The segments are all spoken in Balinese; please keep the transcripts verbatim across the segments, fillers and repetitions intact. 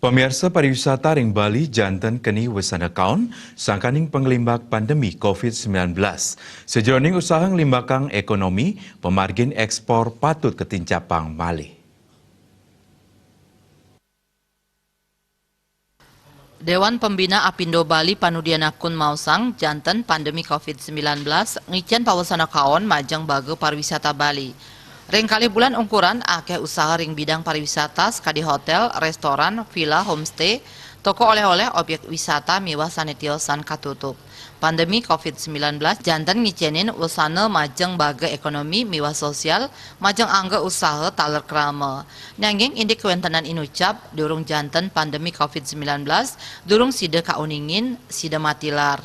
Pamirsa, pariwisata ring Bali janten keni wesana kaon sangkaning panglimbak pandemi covid sembilan belas. Sajeroning usaha nglimbakang ekonomi, pamargin ekspor patut katincapang malih. Dewan Pembina Apindo Bali Panudiana Kun maosang, janten pandemi covid sembilan belas ngicen pawesana kaon majeng baga pariwisata Bali. Ring kalih bulan ungkuran, akeh usaha ring bidang pariwisata sakadi hotel, restoran, villa, homestay, toko oleh-oleh, objek wisata miwah sane tiosan katutup. Pandemi covid sembilan belas janten ngicenin wesana majeng baga ekonomi miwah sosial, majeng angga usaha taler krama. Nanging indik kawentenan inucap, durung janten pandemi covid sembilan belas, durung sida kauningin, sida matilar.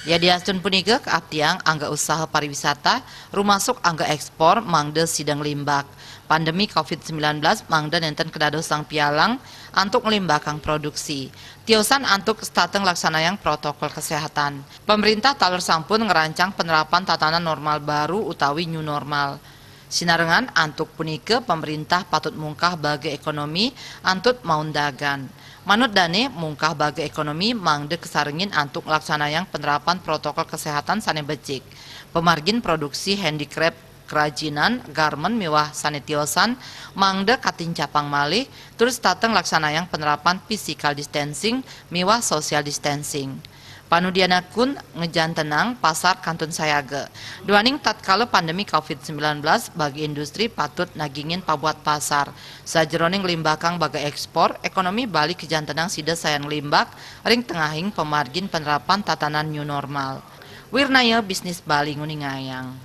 Yadiastun punika, kaaptiang angga usaha pariwisata, rumasuk angga ekspor, mangda sida nglimbak. Pandemi covid sembilan belas mangda nenten kadadosang pialang antuk nglimbakang produksi. Tiosan antuk setata nglaksanayang protokol kesehatan. Pamrintah taler sampun ngrancang penerapan tatanan normal baru utawi new normal. Sinarengan antuk punika, pamrintah patut mungkah baga ekonomi antuk maundagan. Manut dane, mungkah baga ekonomi mangda kasarengin antuk nglaksanayang penerapan protokol kesehatan sane becik. Pamargin produksi handicraft, kerajinan, garmen miwah sane tiosan mangda katincapang malih, tur setata nglaksanayang penerapan physical distancing miwah social distancing. Panudiana Kun ngajantenang pasar kantun sayaga. Duaning tatkala pandemi covid sembilan belas, bagi industri patut nagingin pabuat pasar. Sajeroning nglimbakang baga ekspor, ekonomi Bali kajantenang sida sayan nglimbak ring tengahing pamargin penerapan tatanan new normal. Wirnaya Bisnis Bali nguningayang.